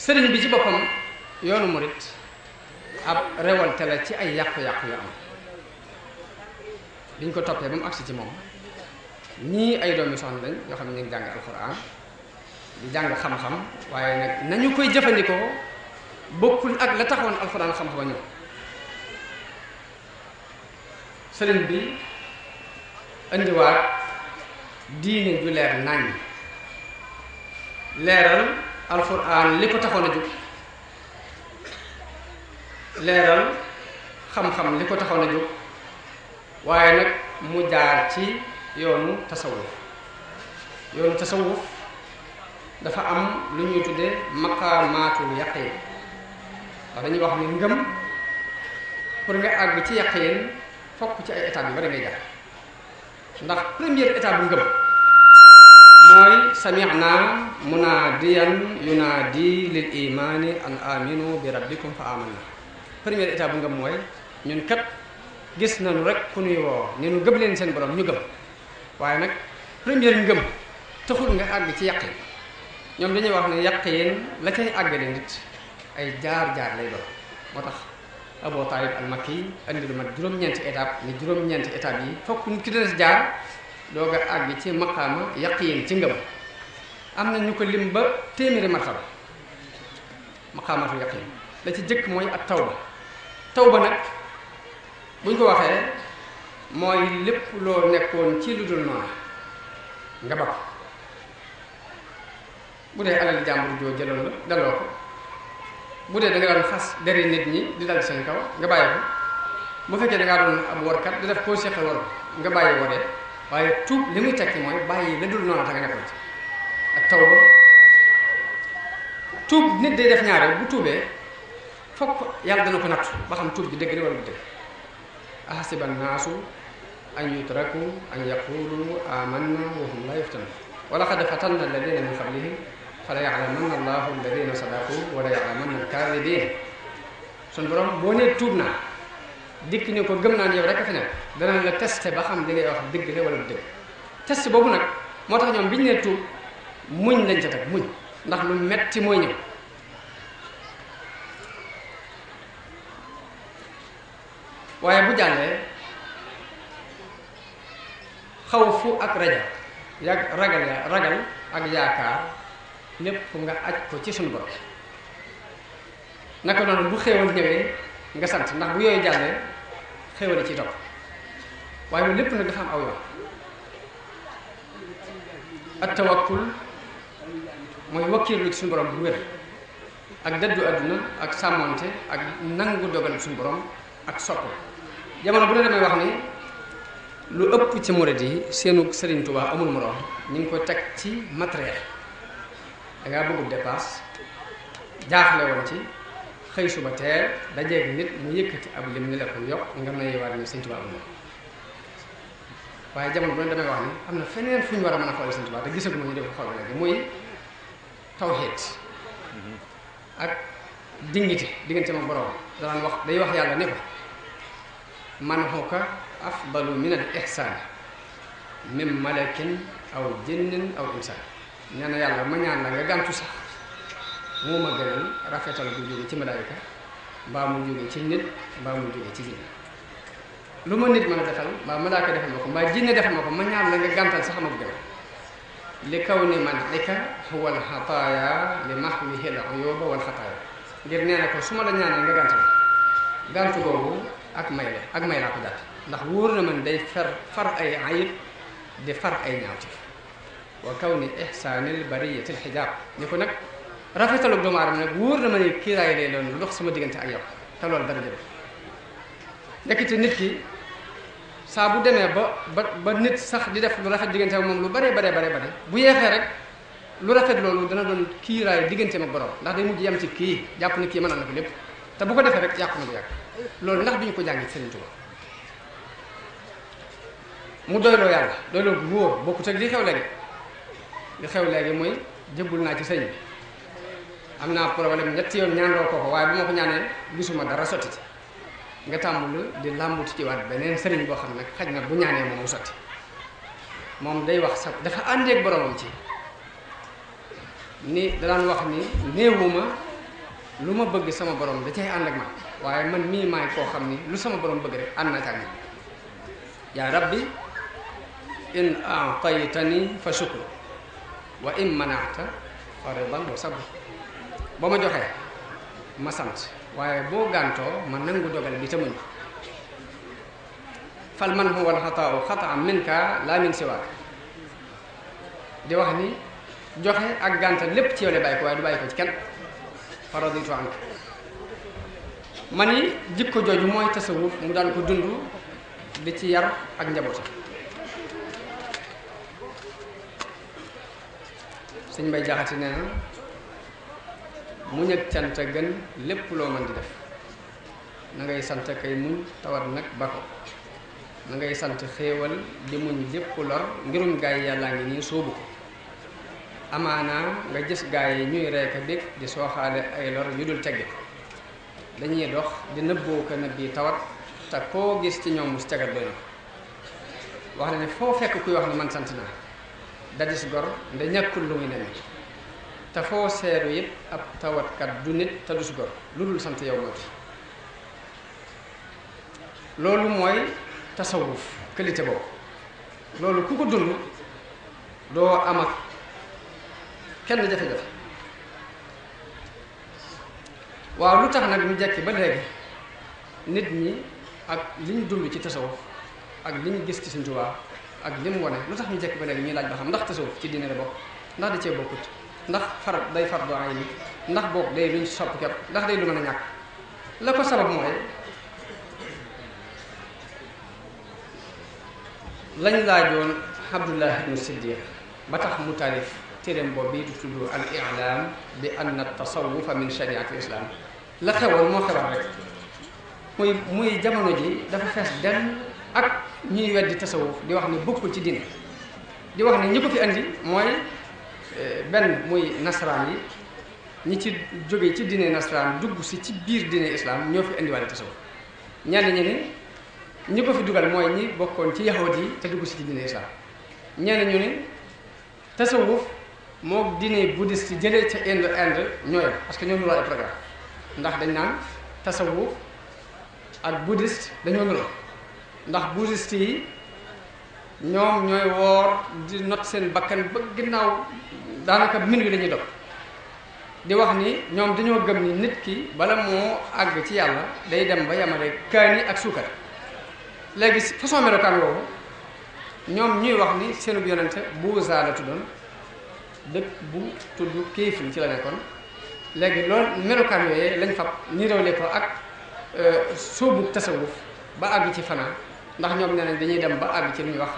sëriñ bi ci boppam yoonu murit ab révolte la ci ay yàqu-yàqu yu am biñ ko toppee ba mu agsi ci moom ñii ay doomi soxna lañ yoo xam ne ñu ngi jàng alxuraan di jàng xam-xam waaye nag nañu koy jëfandikoo bokkul ak la taxoon alxuraan xam-xam a ñëw sëriñ bi indiwaat diine ju leer nañ leeral alxuraan li ko taxoon a jóg leeral xam-xam li ko taxoon a jóg waaye nag mu jaar ci yoonu tasawuf dafa am lu ñuy tuddee maqaamaatul yaqiin ndax dañuy wax ni ngëm pour nga àgg ci yaqiin fokk ci ay étapes yu bari ngay jaar ndax première étape bu ngëm mooy sami'na munaadiyan yunaadi lil imaani an aminu bi rabbikum fa amanna première étape bu ngëm mooy ñun kat gis nañu rek ku nuy woo ni nu gëm leen seen borom ñu gëm waaye nag première ngëm taxul nga àgg ci yaqin ñoom dañuy wax ne yaqin la cay àggale nit ay jaar-jaar lay doon moo tax Abu Talib al-Makki andi lu mat juróom-ñeenti étape ni juróom-ñeenti étape yi fokk nit ki dana jaar doog a àgg ci maqaama yaqin ci ngëm am na ñu ko lim ba téeméeri martaba maqaamatu yaqin la ci jëkk mooy ak tawba nag buñ ko waxee mooy lépp loo nekkoon ci lu dul noonu nga ba ko bu dee alal jàmbur joo jëloon la delloo ko bu dee da nga doon xas deri nit ñi di dal seen kaw nga bàyyi ko bu fekkee da ngaa doon ab warkat di def koo seqe war nga bàyyi waree waaye tuub li muy tekki mooy bàyyi la dul noonu ta nga nekkoon ci ak tawba tuub nit day def ñaare bu tuubee fokk yàlla dana ko nattu ba xam tuub gi dëgg la wala du dëgg ahasiba annaasu an yutraku an yaqulu amanna wa hum la yuftanun wa laqad fatanna alladina min qablihim fala ya'lamanna allahu alladina sadaqu wa la ya'lamanna alkaadibin sun borom boo nee tuub naa dikk ni ko gëm naa ne yow rek a fi nekk dana la testé ba xam li ngay wax dëgg la wala du dëgg test boobu nag moo tax ñoom bi ñu nee tuub muñ lañ ca teg muñ ndax lu metti mooy ñëw waaye bu jàllee xawfu ak ragal ak yaakaar lépp nga aj ko ci suñu borom naka noonu bu xéewal ñëwee nga sant ndax bu yooyu jàllee xéewal ci topp waaye loolu lépp nag dafa am aw yoon ak tawakkul mooy wakkiirlu ci suñu borom bu wér ak dëddu àdduna ak sàmmonte ak nangu dogal suñu borom ak sopp jamono bu ne damay wax ni lu ëpp ci murid yi seenu Sëriñ Tuubaa amul moroom ñu ngi ko teg ci matériel dangaa bëggul dépasse jaaxle woon ci xëy suba teel dajeeg nit mu yëkkati ab lim ni la ko yokk nga may war ni Sëriñ Tuubaa amul waaye jamono bu ne damay wax ni am na feneen fu ñu war a mën a xool Sëriñ Tuubaa te gisaguma ñu def ko xool léegi muy tawhiid ak dignité diggante ma borom danaan wax day wax yàlla ne ko man huka afdalu min al ihsaan min malakin aw jinnin aw insaan nee na yàlla ma ñaan la nga gàntu sax moo ma gënal rafetal bu jóge ci malaayika mbaa mu jóge ci nit mbaa mu jóge ci jinne lu ma nit mën a defal mbaa malaaka defal ma ko mbaa jinne defal ma ko ma ñaan la nga gàntal sax ma ko gënal li kaw ni man ika huwa al xataaya li mahwihi al uyuba wal xataaya ngir nee na ko su ma la ñaanee nga gàntal gàntu boobu ak may laa ko jàpp ndax wóor na man day far ay ayib di far ay ñaawti wa kaw ni ihsaanil bariyatil xijaab ni ko nag rafetalu doomu aadama nag wóor na ma ne kiiraay lay doon lu dox sama diggante ak yow te loolu dara jël ndekete nit ki saa bu demee ba nit sax di def lu rafet diggante ak moom lu bare bu yeexee rek lu rafet loolu dana doon kiiraay diggante ak borom ndax day mujj yam ci kii jàpp ni kii mën na ko lépp te bu ko defee rek yàqu na bu yàgg loolu ndax duñu ko jàngi Sëriñ Tuubaa mu doyloo yàlla doyloo bu wóor bokkut ak li xew léegi mooy jëbbul naa ci sëñ bi am naa problème ñetti yoon ñaanloo ko waaye bu ma ko ñaanee gisuma dara sotti ci nga tàmbul di làmbuti ci waat beneen sëriñ boo xam nag xaj na bu ñaanee moom mu sotti moom day wax sax dafa àndeek boromam ci ni danaan wax ni néewuma lu ma bëgg sama borom da cay ànd ak man waaye man mii maay koo xam ni lu sama borom bëgg rek ànd na ak yaa rabbi in a'taytani fa shukru wa in mana'ta fa ridan wa sabr boo ma joxee ma sant waaye boo gàntoo ma nangu dogal bi te muñ fal man huwa al-xataa'u xata'an minka laa min siwaak di wax ni joxe ak gàntal lépp ci yow la bàyyi ko waaye du bàyyi ko ci kenn fa raditu anka ma ni jikko jooju mooy tasawuf mu daan ko dund di ci yar ak njabootam sëñ Mbay Jaxate nee na muñ ak cant a gën lépp loo mën di def na ngay sant kay muñ tawat nag ba ko na ngay sant xéewal di muñ lépp lor ngirum gaay yi yàllaa ngi nii sóobu ko amaana nga gis gaay yi ñuy reeka bég di sooxaale ay lor yu dul tegge dañuy dox di nëbboo ko nëbb yi tawat te koo gis ci ñoom mus tegat doy na wax na ne foo fekk kuy wax ne man sant naa dadis gor nda ñàkkul lu muy neme te foo seeru it ab tawatkat du nit te dus gor lu dul sant yow mooti loolu mooy tasawuf qualité boobu loolu ku ko dund doo am ak kenn jafe-jafe waaw lu tax nag ñu jekki ba léegi nit ñi ak li ñu dund ci tasawuf ak li ñu gis ci Sëñ Tuubaa ak li mu wone lu tax ñu jekki ba léegi ñuy laaj ba xam ndax tasawuf ci diine la bokk ndax da cee bokkut ndax day fardu ayni ndax boog day luñ sopp kepp ndax day lu mën a ñàkk la ko sabab mooy lañ laajoon Abdullah ibnu Siddiq ba tax mu taalif téeréem boobu bii di tudd al i'lam bi anna tasawufa min shariati islam la xewoon moo xewal rek muy jamono ji dafa fees dem ak ñuy weddi tasawuf di wax ne bokkul ci diine di wax ne ñi ko fi andi mooy benn muy nasaraan yi ñi ci jóge ci diine nasaraan dugg si ci biir diine islam ñoo fi indiwaale tasawuf ñenn ñi ne ñi ko fi dugal mooy ñi bokkoon ci yahud yi te dugg si ci diine islam ñenn ñu ne tasawuf moo diine bouddhiste yi jëlee ca Inde ñooyam parce que ñoo nuroo ay programme ndax dañ naan tasawuf ak bouddhiste dañoo nuroo ndax bouddhiste yi ñoom ñooy woor di not seen bakkan ba ginnaaw daanaka minuit la ñuy dog di wax ni ñoom dañoo gëm ni nit ki bala moo àgg ci yàlla day dem ba yamale kaani ak suukar léegi façon melokaan woowu ñoom ñuy wax ni seenub yonente Buuza la tuddoon dëkk bu tudd Kéefin ci la nekkoon léegi loolu melokaan yooyee lañ fab niroole ko ak sóobu tasawuf ba àgg ci fanaa ndax ñoom nee nañ dañuy dem ba àgg ci lu ñuy wax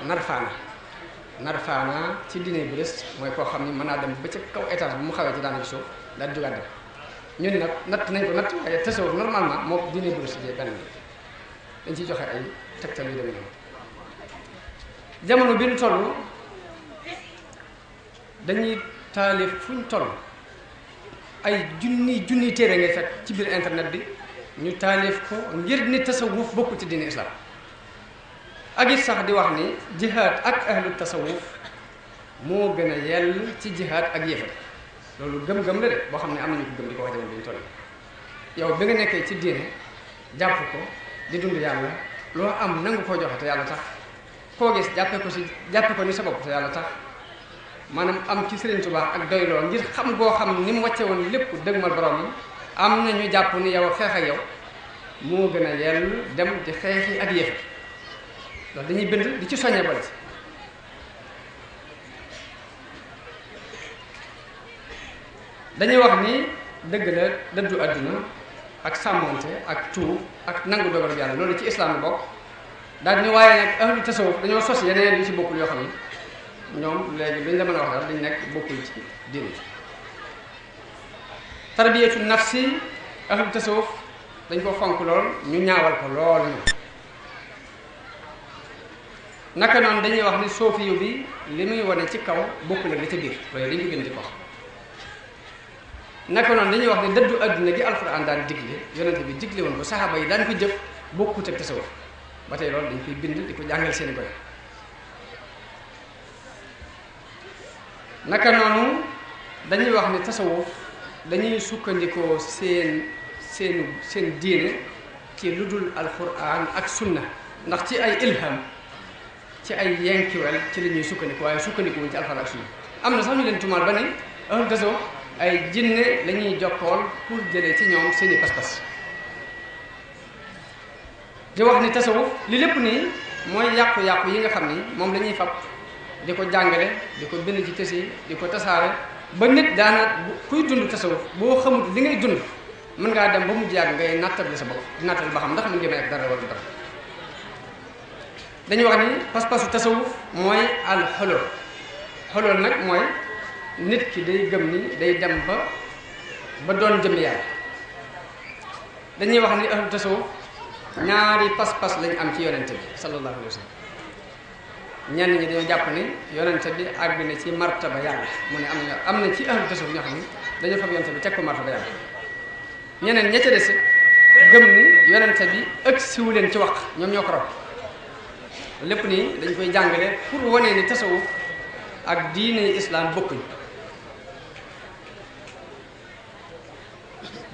narfaana ci diine bouddhiste mooy koo xam ni mën naa dem ba ca kaw étage bu mu xawee ci daana ci suuf daal di jugaat dem ñun nag natt nañ ko natt waaye tasawuf normalement moo diine bouddhiste jee benn dañ ciy joxe ay tegtal yu demee noonu jamono bi ñu toll dañuy taalif fu ñu toll ay junniy téere ngay fekk ci biir internet bi ñu taalif ko ngir ni tasawuf bokkul ci diine islam ak it sax di wax ni jihaad ak ahlu tasawuf moo gën a yell ci jihaad ak yéefar loolu gëm-gëm la de boo xam ne am nañu ko gëm di ko wax jamono bi ñu toll yow bi nga nekkee ci diine jàpp ko di dund yàlla loo am nangu koo joxe te yàlla tax koo gis jàppe ko ni sa bopp te yàlla tax maanaam am ci Sëriñ Tuubaa ak doyloo ngir xam goo xam ni mu wàcce woon lépp dëgmal borom yi am na ñu jàpp ni yow xeex ak yow moo gën a yell dem di xeexi ak yéefar loolu dañuy bind di ci soññee boole ci dañuy wax ni dëgg la dëddu àdduna ak sàmmonte ak tuub ak nangu dogal bi yàlla loolu ci islam bokk daal ni waaye nag ahlu tasawuf dañoo sos yeneen yu ci bokkul yoo xam ni ñoom léegi duñ la mën a wax daal dañ nekk bokkul ci diine tarbiyatu nafsi ahlu tasawuf dañ ko fonk lool ñu ñaawal ko lool ñoom naka noonu dañuy wax ni soofiyu bi li muy wane ci kaw bokkul ak li ca biir loolu dañ ko gën di ko wax naka noonu dañuy wax ne dëddu adduna gi alxuraan daan digle yonente bi digle woon ko saxaaba yi daan ko jëf bokkut ak tasawuf ba tey loolu dañ koy bind di ko jàngal seeni koy naka noonu dañuy wax ne tasawuf dañuy sukkandikoo seen diine ci lu dul alquran ak sunna ndax ci ay ilham ci ay yenkiwel ci la ñuy sukkandiku waaye sukkandikuwuñ ci alquran ak sunna am na sax ñu leen tumaal ba ne ahlu tasawuf ay jinne la ñuy jokkool pour jëlee ci ñoom seeni pas-pas di wax ni tasawuf li lépp nii mooy yàqu-yàqu yi nga xam ni moom la ñuy fab di ko jàngale di ko bind ci tës yi di ko tasaare ba nit daana kuy dund tasawuf boo xamul li ngay dund mën ngaa dem ba mujj yàgg ngay nattable sa bopp di nattal ba xam ndax mën ngi may ak dara wala dara dañuy wax ni pas-pasu tasawuf mooy al xolool nag mooy nit ki day gëm ni day dem ba doon jëm yàlla dañuy wax ni ahlu tasawuf ñaari pas-pas lañ am ci yonente bi sallallahu alayhi wa sallam ñenn ñi dañoo jàpp ni yonente bi àgg na ci martaba yàlla mu ne am na ci ahlu tasawuf ñoo xam ni dañoo fab yonente bi teg ko martaba yàlla ñeneen ña ca des gëm ni yonente bi ëgg siwu leen ci wax ñoom ñoo ko raw lépp nii dañ koy jàngale pour wane ni tasawuf ak diine islam bokkuñ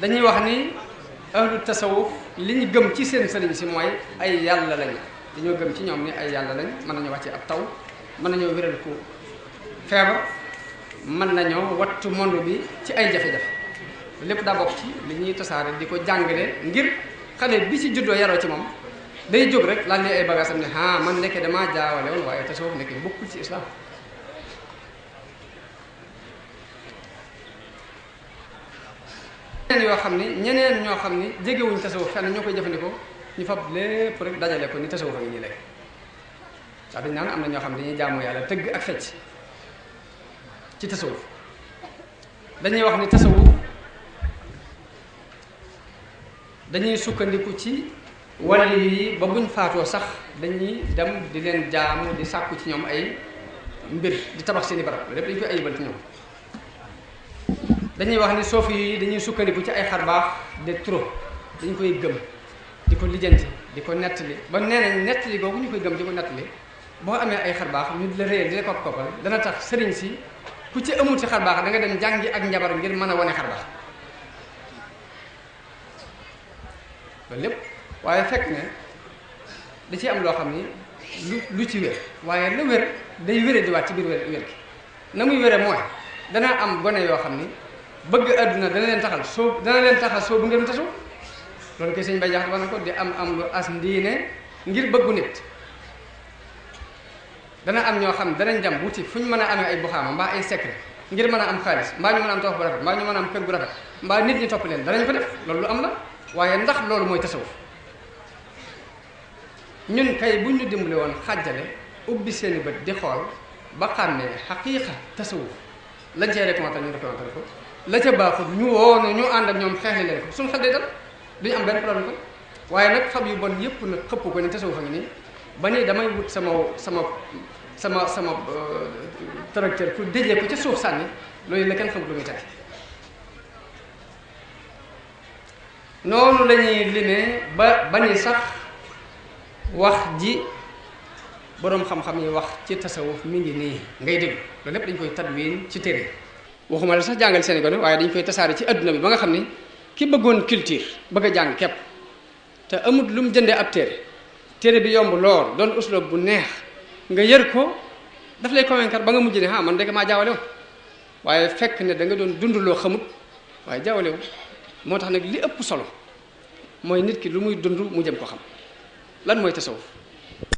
dañuy wax ni ahlu tasawuf li ñu gëm ci seen sëriñ si mooy ay yàlla lañ dañoo gëm ci ñoom ni ay yàlla lañ mën nañoo wàcce ab taw mën nañoo wéral ko feebar mën nañoo wattu monde bi ci ay jafe-jafe lépp daa bokk ci li ñuy tasaare di ko jàngale ngir xale bi ci juddoo yaroo ci moom day jóg rek laal ay bagaasam ne man nekke damaa jaawale woon waaye tasawuf nekke bokkul ci islam yoo xam ni ñeneen ñoo xam ni jegewuñ tasawuf fenn ñoo koy jëfandikoo ñu fab lépp rek dajale ko ni tasawuf a ngi nii lay sax dañ naan am na ñoo xam ne dañuy jaamoo yàlla tëgg ak fecc ci tasawuf dañuy wax ni tasawuf dañuy sukkandiku ci wàllu yi ba buñ faatoo sax dañuy dem di leen jaamu di sàkku ci ñoom ay mbir di tabax seeni barab lépp dañ koy ayibal ci ñoom dañuy wax ni soofi yi dañuy sukkandiku ci ay xarbaax de trop dañ koy gëm di ko lijjanti di ko nettali ba nee nañ nettali googu ñu koy gëm di ko nettali boo amee ay xarbaax ñu di la réyal di la koppal dana tax sëriñ si ku ci amul ci xarbaax da nga dem jàngi ak njabar ngir mën a wane xarbaax loolu lépp waaye fekk ne da ci am loo xam ni lu ci wér waaye la wér day wére di waat ci biir wér gi na muy wére mooy dana am gone yoo xam ni bëgg àdduna dana leen taxal soo bu ngeen tasu loolu koy sëñ bay jaxat war na ko di am lu as ndiine ngir bëggu nit dana am ñoo xam danañ dem wuti fu ñu mën a amee ay buxaama mbaa ay secret ngir mën a am xaalis mbaa ñu mën a am tawax bu rafet mbaa ñu mën a am kër gu rafet mbaa nit ñi topp leen danañ ko def loolu lu am la waaye ndax loolu mooy tasawuf ñun kay bu ñu dimbale woon xàjjale ubbi seeni bët di xool ba xàmmee xaqiiqa tasawuf lañ cee recommandé ñu recommandé ko la ca baaxul ñu woonu ñu ànd ak ñoom xeexli leen ko suñu xel day dal duñu am benn problème ko waaye nag fab yu bon yëpp nag xëpp ko ni tasawuf a ngi nii ba ni damay wut sama tracteur pour déjee ko ca suuf sànni loolu la kenn xamut lu muy teg noonu la ñuy limee ba ni sax wax ji boroom xam-xam yi wax ci tasawuf mi ngi nii ngay dégg loolu lépp dañ koy tadwin ci téere waxuma la sax jàngal seen gone waaye dañ koy tasaare ci adduna bi ba nga xam ni ki bëggoon culture bëgg a jàng képp te amut lu mu jëndee ab téere bi yomb lool doon usloob bu neex nga yër ko daf lay convaincre ba nga mujj ne man dëgg maa jaawale woon waaye fekk ne da nga doon dund loo xamut waaye jaawale wu moo tax nag li ëpp solo mooy nit ki lu muy dund mu jëm ko xam lan mooy tasawuf